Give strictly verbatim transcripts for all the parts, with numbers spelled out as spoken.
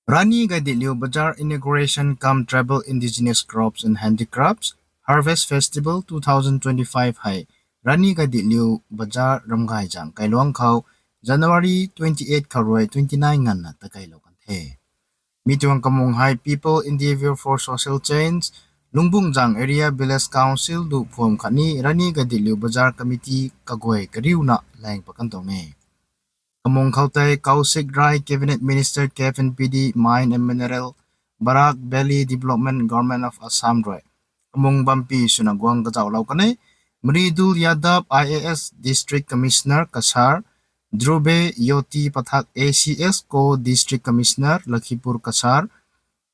Rani Gaidinliu Bazar Inauguration cum Tribal Indigenous Crops and Handicrafts Harvest Festival two thousand twenty-five hei Rani Gaidinliu Bazar Ramgaijang kailuang khou January twenty-eight khou rui twenty-nine nganvna takeilou kan the. Mi tuang kamung hei People Endeavour for Social Change, Lungbungzang Area Village Council duh phuam khatni Rani Gaidinliu Bazar Committee kaguay kariuna laeng pat kan tuang e. Kamung khou tei Kaushik Rai, Cabinet Minister, Cafe and P D, Mine and Mineral, Barak Valley Development, Government of Assam rui kamung bampy swna guang kazauhlou kan e. Mridul Yadav, I A S, District Commissioner, Cachar, Dhruve Jyoti Pathak, A C S, Co-District Commissioner, Lakhipur, Cachar,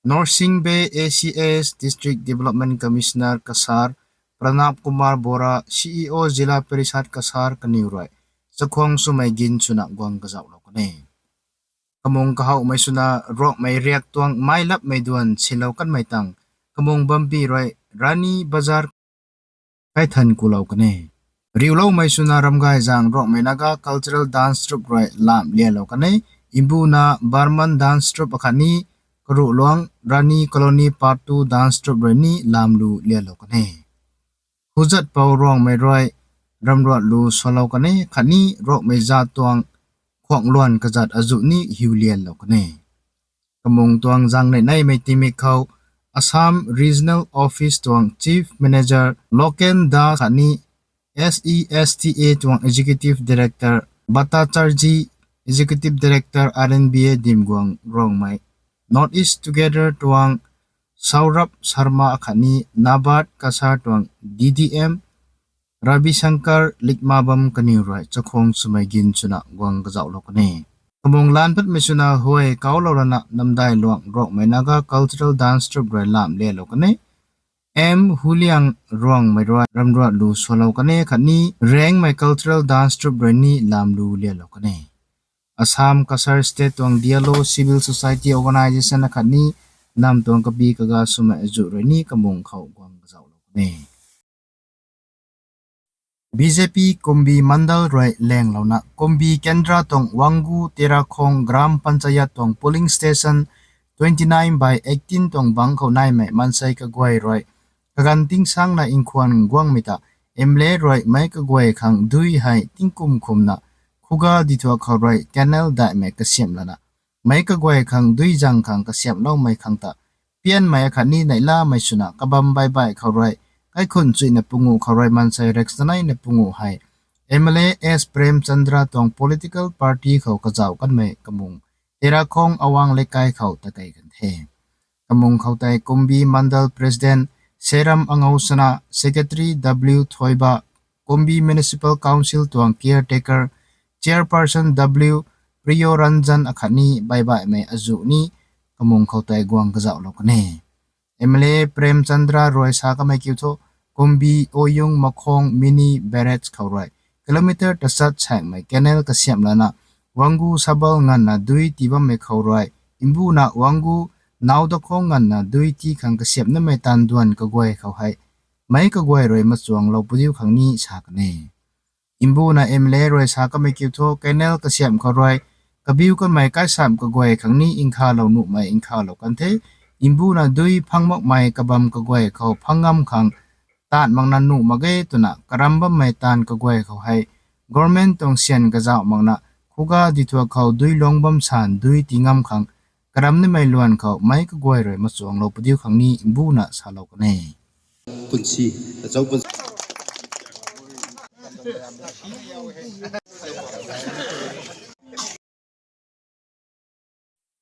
Norsing Bey, A C S, District Development Commissioner, Cachar, Pranab Kumar Bora, C E O, Zilla Parishad, Cachar kaniw rui chakhwang swmei gin swna guang kazauhlou kan e. Kamung kahowmei swna Ruangmei riak tuang mailapmei duan silou kanmei tang kamung bampy rui Rani Bazar kaithan kulou kan e. Riuloumei swna Ramgaijang Ruangmei Naga Cultural Dance Troupe rui lam lialou kan e. Mbuna Barman Dance Troupe akhatni Karuhluang Rani Colony Part two Dance Troupe rui ni lamlu lialou kan e. Huzatpou Ruangmei rui ramruat lu swlou kan e khatni Ruangmei zat tuang khuangluan kazat azuh ni hiu lialou kan e. Kamung tuang zangnei neimei tingmik khou Assam Regional Office tuang Chief Manager Loken Das khatni S E S T A tuang Executive Director Bhattacharjee, Executive Director R N B A Dimguang Ruangmei, North East Together tuang Saurabh Sharma akhatni NABARD Cachar tuang D D M Ravi Shankar Likmabam kaniw rui chakhwang swmei gin swna guang kazauhlou kan e. Kamung lan patmei swna huay kauclou lana Namdailuang Ruangmei Naga Cultural Dance Troupe rui lam lialou kan e. M Huliang Ruangmei rui ramruat lu swlou kan e khatni Rengmei Cultural Dance Troupe rui ni lamlu lialou kan e. Assam Cachar State tuang D L O Civil Society Organisation akhatni nam tuang kabi kaga swmei azuh rui ni kamung khou guang kazauhlou kan e. B J P Kumbi Mandal rui laenglouna Kumbi Kendra tuang Wangu Terakhong Gram Panchayat tuang polling station twenty nine by eighteen tuang bangc khou naimei maansei kaguay rui kaganv tingsangna nkhwan guangmei ta M L A rui meic kaguay khang dui hei tingkum khumna Khuga dithuak khou rui canal daihmei kasiamh lana meic kaguay khang dui zang khang kasiamhloumei khang ta pianmei akhatni neihlamei swna kabam baihbaih khou rui kaikhunc chuihna pungu khou rui maansei rek saneina pungu hei M L A S Prem Chandra tuang political party khou kazauh kanmei kamung Terakhong Awang Leikai khou takei kan the. Kamung khou tei Kumbi Mandal President Seram Angou Sana, Secretary W Thoiba, Kumbi Municipal Council tuang caretaker Chairperson W Priyoranjan akhatni baihbaihmei azuh ni kamung khou tei guang kazauhlou kan e. M L A Prem Chandra rui sa kamei kiu thu, Kumbi Oyung Makhong Mini Barrage khou rui kilometer tachat saekmei canal kasiamh lana Wangu Sabal nganvna dui tii bammei khou rui mbuna Wangu Naudakhong nganvna dui tii khang kasiamhnamei taanv duan kaguay khou hei meic kaguay rui machuanglou pudiu khang ni sa kan e. Mbuna M L A rui sa kamei kiu thu canal kasiamh khou rui kabiu kanmei kaisamh kaguay khang ni nkhalou nuhmei nkhalou kan the. Mbuna dui phang makmei kabam kaguay khou phang ngam khang taanv makna nuh mak ge twna karam bammei taanv kaguay khou hei government tuang syan kazauh makna Khuga dithuak khou dui luang bam san dui tii ngam khang karam nimei luan khou meic kaguay rui machuanglou pudiu khang ni mbuna salou kan e. Punsi, achau pun-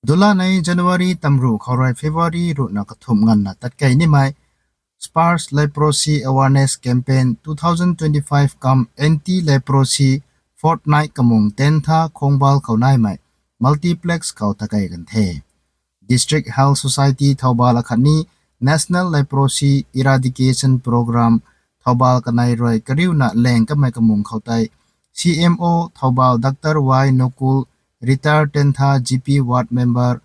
Dulanei January tamruh khou rui February ruhna kathumh nganvna tatkei nimei Sparsh Leprosy Awareness Campaign two thousand twenty-five cum Anti Leprosy Fortnight kamung Tentha Khongbal khou naimei multiplex khou takei kan the. District Health Society Thoubal akhatni National Leprosy Eradication Programme Thoubal kanei rui kariuna laeng kamei kamung khou tei C M O Thoubal Doctor Y Nokul, Retired Tentha G P Ward Member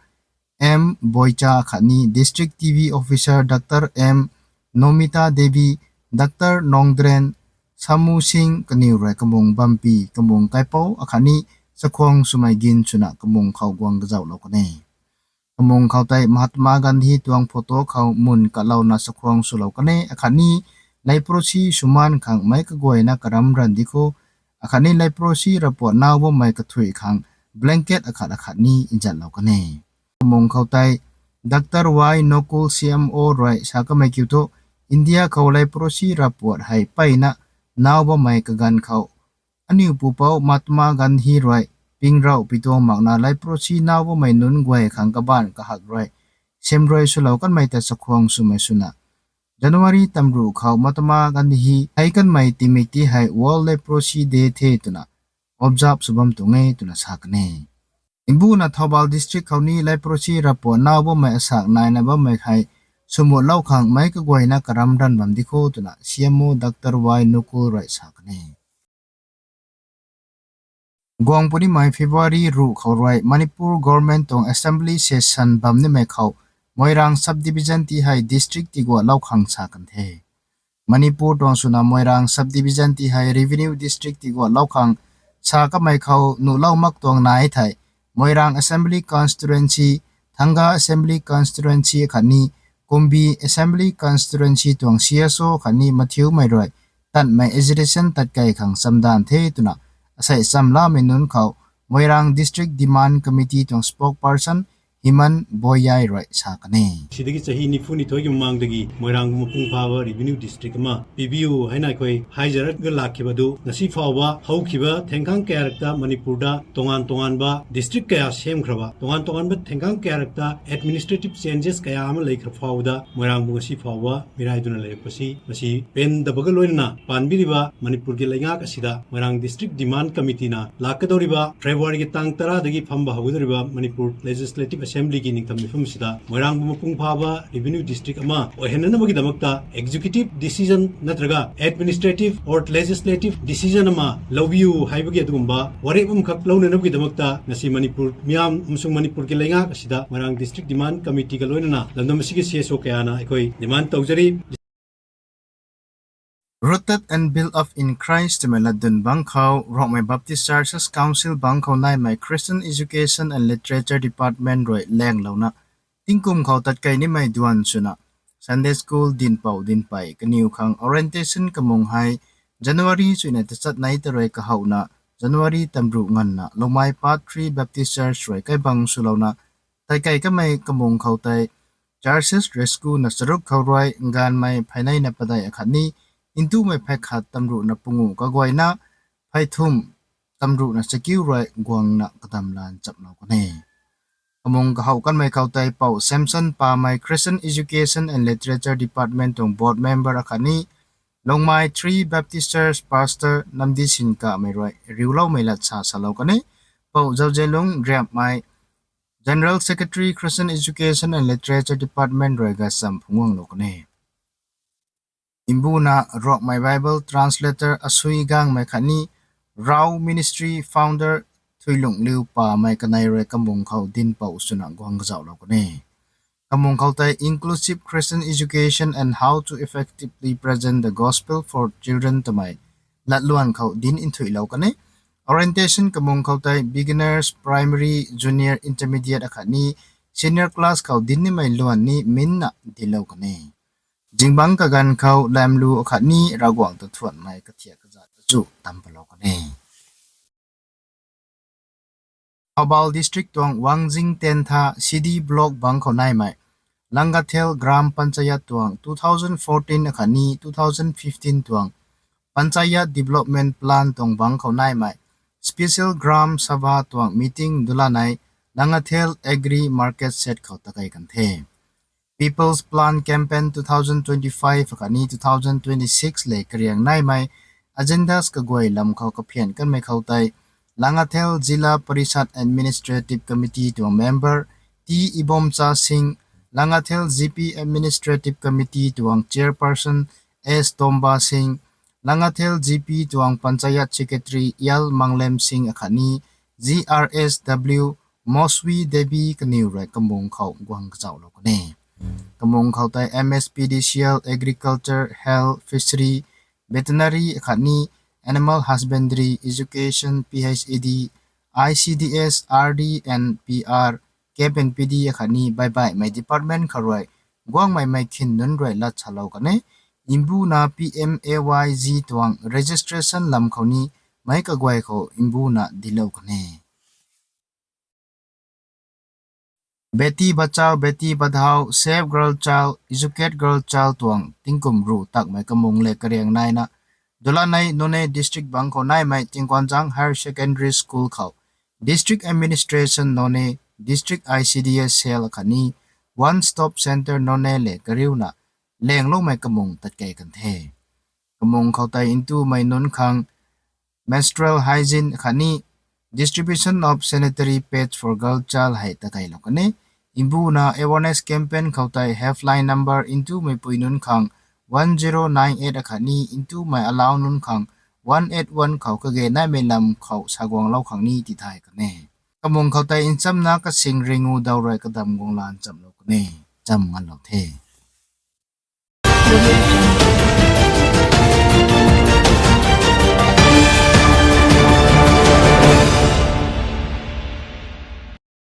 M Boicha akhatni District T V Officer Doctor M Nomita Devi, Doctor Nongdren, Samu Singh kaniw rui kamung bampy, kamung kaipouc akhatni chakhwang swmei gin swna kamung khou guang kazauhlou kan e. Kamung khou tei Mahatma Gandhi tuang photo khou mun katlouna chakhwang swlou kan e, akhatni leprosy swmaan khang meic kaguayna karam ranv di kho, akhatni leprosy ravpuat nau bammei kathuic khang blanket akhat akhatni nzatlou kan e. Kamung khou tei Doctor Y Nokul C M O rui sa kamei kiu thu, India khou leprosy ravpuat hei mpeyna nau bammei kaganv khou aniu pupouc Mahatma Gandhi rui pingrauh pituang makna leprosy nau bammei nunc guay khang kabaanc kahak rui semrui swlou kanmei ta chakhwang swmei swna, January tamruh khou Mahatma Gandhi hei kanmei tingmik ti hei World Leprosy Day the twna observe sw bam tuang e twna sa kan e. Mbuna Thoubal district khou ni leprosy ravpuat nau bammei asak naina bammei hei swmutlou khang meic kaguayna karam ranv bam di kho twna C M O Doctor Y Nokul rui sa kan e. Guang punimei February ruh khou rui Manipur government tuang assembly session bam nimei khou Moirang subdivision ti hei district tiguahlou khang sa kan the. Manipur tuang swna Moirang subdivision ti hei revenue district tiguahlou khang sa kamei khou nuhlou mak tuang nai thei, Moirang assembly constituency, Thanga assembly constituency akhatni Kumbi assembly constituency tuang C S O khatni mathiumei rui tanmei agitation tatkei khang chamdan the twna asei chamlamei nunc khou Moirang District Demand Committee tuang spokesperson Himan Boyai rui sa kan e. Sidagi chahi nifu ni thoiki mamang dagi Moirang mapung phaba revenue district ama pibiu hei nai khou haizarat ga lak khiba du ngasi phauba howkhiba thengkhang kayarkta Manipur da tongan tonganba district kaya sem khraba tongan tonganba thengkhang kayarkta administrative changes kaya ama lei khra phau da Moirang bu ngasi phauba mirai duna lei pasi masi pen dabaga loinana panbiriba Manipur ki leingak asida Moirang District Demand Committee na lak kadau riba February ki tang tara dagi phamba howdau riba Manipur Legislative Assembly ki ningtam mifam sida Moirang bu mapung phaba revenue district ama oihenna nabagi damakta executive decision natraga administrative or legislative decision ama loubiu haibagi adugumba warek bam khak louna nabagi damakta ngasi Manipur miyam amsung Manipur ki leingak asida Moirang District Demand Committee ka loinana lamdam asigi C S O kayana akhoi demand toujari. Rooted and Built Up in Christ twmei latdyn bang khou Rongmei Baptist Churches Council bang khou naimei Christian Education and Literature Department rui lenglouna tingkum khou tatkei nimei duan swna Sunday School dinpou dinpei kaniw khang orientation kamung hei January chuina tachat nei ta rui kahowna January tamruh nganvna Lungmei Part three Baptist Church rui kaibang swlouna tatkei kamei kamung khou tei Churches Rescue na charuk khou rui nganvmei pheyneyna padeih akhatni ntumei phey khat tamruhna pungu kaguayna phey thum tamruhna chakiu rui guangna kadamlan chaplou kan e. Kamung kahow kanmei khou tei Pou Samson Pamei Christian Education and Literature Department tuang board member akhatni Lungmei Three Baptist Church Pastor Namdi Sinkamei rui riuloumei lat sa salou kan e. Pou Zauzianlung Riapmei General Secretary Christian Education and Literature Department rui gacham phungguanglou kan e. Mbuna Rongmei Bible translator Asui Gangmei khatni Rao Ministry founder Thuilungliu Pamei kanei rui kamung khou dinpou swna guang kazauhlou kan e. Kamung khou tei Inclusive Christian Education and How to Effectively Present the Gospel for Children twmei latluan khou dinc nthuilou kan e. Orientation kamung khou tei beginners, primary, junior, intermediate akhatni senior class khou dinc nimei luan ni minna dinclou kan e. Zingbangc kaganv khou lamlu akhatni Ravguangc ta thuanmei kathiak kazat ta chu tam palou kan e. Thoubal District tuang Wangjing Tentha C D Block bang khou naimei Langathel Gram Panchayat tuang two thousand fourteen akhatni two thousand fifteen tuang Panchayat Development Plan tuang bang khou naimei Special Gram Sabha tuang meeting dulanei Langathel Agri Market Shed khou takei kan the. People's Plan Campaign two thousand twenty-five akhatni two thousand twenty-six le kariang naimei agendas kaguay lam khou kaphian kanmei khou tei Langathel Zilla Parishad Administrative Committee tuang member T Ibomcha Singh, Langathel G P Administrative Committee tuang chairperson S Tomba Singh, Langathel G P tuang Panchayat Secretary L Manglem Singh akhatni G R S W Moswi Devi kaniw rui kamung khou guang kazauhlou kan e. Kamung khou tei M S P D C L, Agriculture, Health, Fishery, Veterinary akhatni Animal Husbandry, Education, P H E D, I C D S, R D and P R, K P N P D akhatni baibaihmei department khou rui guangmei mei khin nunc rui lat salou kan e. Mbuna P M A Y G tuang registration lam khou ni meic kaguay khou mbuna dilou kan e. Beti Bachao, Beti Padhao, Save Girl Child, Educate Girl Child tuang tingkum ruh takmei kamung le kariang naina, dulanei Noney district bang khou naimei Tingkuanzang Higher Secondary School khou District Administration Noney, District I C D S Cell akhatni One Stop Centre Noney le kariuna lengloumei kamung tatkey kan the. Kamung khou tei ntumei nunc khang menstrual hygiene akhatni distribution of sanitary pads for girl child hei takeylou kan e. Mbuna awareness campaign khou tei helpline number ntumeipui nunc khang one zero nine eight akhatni ntumei alau nunc khang one eight one khou kage naimei lam khou saguanglou khang ni tithay kan e. Kamung khou tei nchamna kasing ringu daw rui kadam guanglan chamlou kan e. Cham nganlou the.